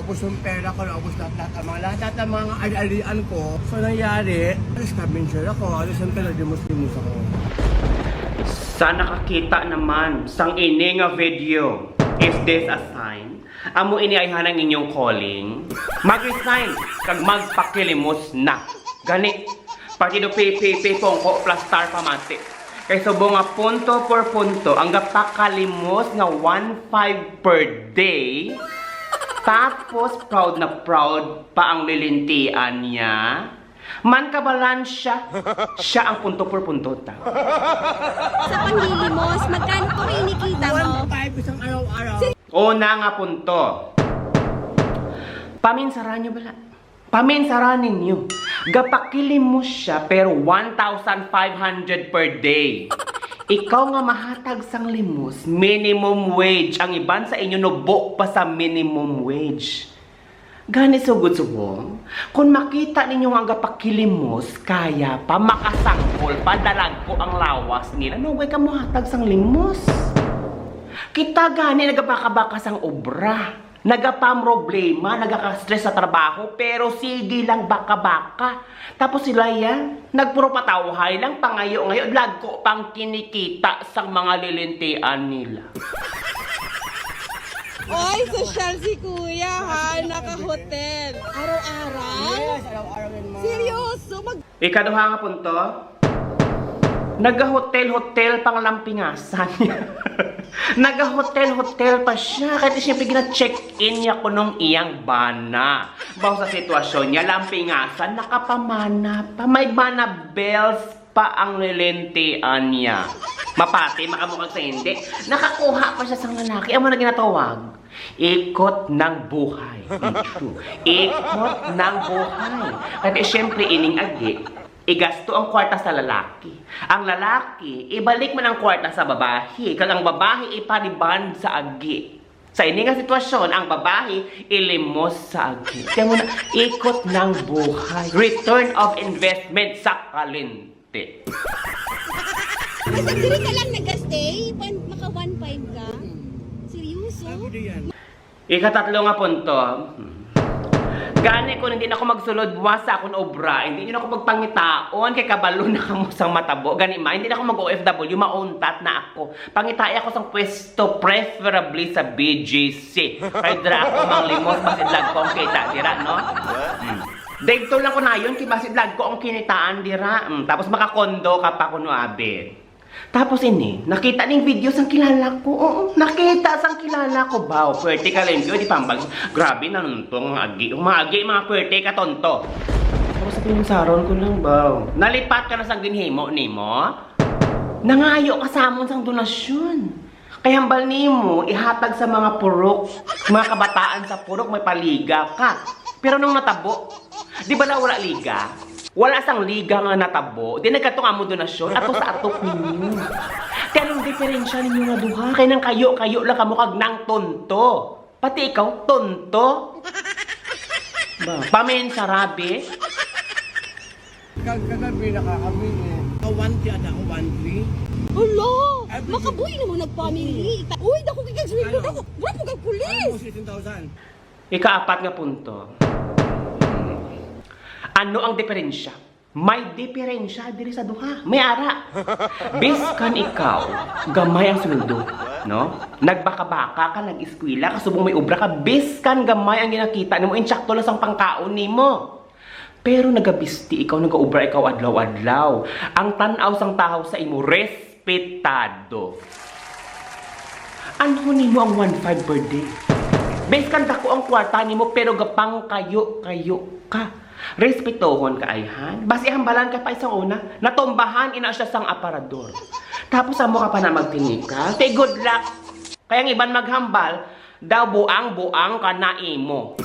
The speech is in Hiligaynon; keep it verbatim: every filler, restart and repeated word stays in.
Ubos yung pera ko, naubos lahat-lahat ang mga, lahat-lahat ang mga ari-arian ko. So, nangyari, alas ka, mention ako, alas ka, naglimos-limos ako. Sa nakakita naman sang ini nga video, is this a sign? Amo ini ay hanang inyong calling? Mag-resign kag magpakilimos na. Gani, Partido P P P, Pongko, Plastar, Pamati. Kay subong nga punto por punto ang gapakalimos nga one five per day, tapos proud na proud pa ang lilintian niya, man kabalan siya, siya ang punto por punto ta. Sa panglilimos, magkano po kinikita mo? One five isang araw-araw. Una nga punto. Paminsaran niyo bala. Paminsaran ninyo. Gapakilimos siya, pero one thousand five hundred per day. Ikaw nga mahatag sang limos, minimum wage. Ang iban sa inyo nubo pa sa minimum wage. Gani, sugod subong, kung makita ninyo nga gapakilimos, kaya pa, makasangkol pa, dalagko ang lawas nila, nugay ka mohatag sang limos. Kita gani nagabaka-baka sang obra. Nagapamroblema, nagaka-stress sa trabaho, pero sige lang baka-baka. Tapos sila yan, nagpuro patawhay lang, pangayo-ngayo, lagko pang kinikita sang mga lilintian nila. Oy, sosyal si kuya, ha? Naka-hotel. Araw-araw? Yes, araw-araw yun, ma'am. Seryoso? Mag- Ikaduha nga punto, nagahotel-hotel pang lampingasan. Nagahotel-hotel pa siya. Kaya siyempre gina-check-in niya kunong iyang bana. Bawo sa sitwasyon niya, lampingasan, nakapamana pa. May bana bells pa ang lilintian niya. Mapati, makamukag sa hindi. Nakakuha pa siya sang lalaki. Amo na ginatawag, ikot ng buhay. Ikot ng buhay. Kaya siyempre, ining agi, igasto ang kwarta sa lalaki. Ang lalaki, ibalik man ang kwarta sa babahi. Kag ang babahi, ipariband sa agi. Sa ini nga sitwasyon, ang babahi, ilimos sa agi. Kaya mo na, ikot ng buhay. Return of investment sa kalin. Te. Basta diri ka lang nag-stay, one, maka one five ka? Seryoso? Sabi na yan. Ikatatlo nga punto. Gani, kung hindi na ako magsulod buwas sa akon obra, hindi na ako magpangitaon kay kabalo na kamo sang matabo. Gani ma, hindi na ako mag-O F W, mauntat na ako. Pangitai ako sang pwesto, preferably sa B G C. Kay dira ako manglimos, basin lag ko ang kita dira, no? Hmm. Dito lang ko nayon, kay basin lag ko ang kinitaan dira. Mm, tapos makakondo ka pa kuno, abi. Tapos ini, nakita ning video sang kilala ko. Oo, nakita sang kilala ko. Baw, pwerte ka limpyo, di pambag. Grabe na nunto nga agi. Mga agi, mga pwerte ka, tonto. Tapos sa pinunsaron ko lang, baw. Nalipat ka na sang ginhimo nimo? Nangayo ka sa amon sang donasyon. Kay hambal nimo, ihatag sa mga purok, mga kabataan sa purok, may paliga ka. Pero nung natabo, di ba na wala liga? Wala sang liga nga natabo, di nagkatong amo donasyon, ato sa atok ninyo. Kay anong diferensya ninyo nga duha? Kay nang kayo-kayo lang kamo kag nang tonto. Pati ikaw, tonto. Ba, pamen sa rabi. Kag kagabi nakakabili. Ka one three ada ako, one three. Hala! Every Makabuhi naman nag-family. Ita-, uy, dako kay kag sweldo Ano? Dako. Wala po kag pulis. Almost eighteen thousand. Ikaapat nga punto. Ano ang diferensya? May diferensya diri sa duha. May ara. Biskan ikaw, gamay ang sweldo, no? Nagbaka-baka ka, nag-eskwela ka, subong may obra ka, biskan gamay ang ginakita nimo, insakto lang sang pangkaon nimo. Pero nagabisti ikaw, nagaobra ikaw adlaw-adlaw. Ang tan-aw sang tawo sa imo, respetado. Anho nimo ang one five per day? Biskan dako ang kwarta nimo, pero gapangkayo-kayo ka. Respetohon ka, ayhan. Basi hambalan ka pa isang una, natumbahan ina siya sang aparador. Tapos amo ka pa na magtinikal. Te, good luck. Kaya ang iban maghambal, daw buang-buang ka na imo.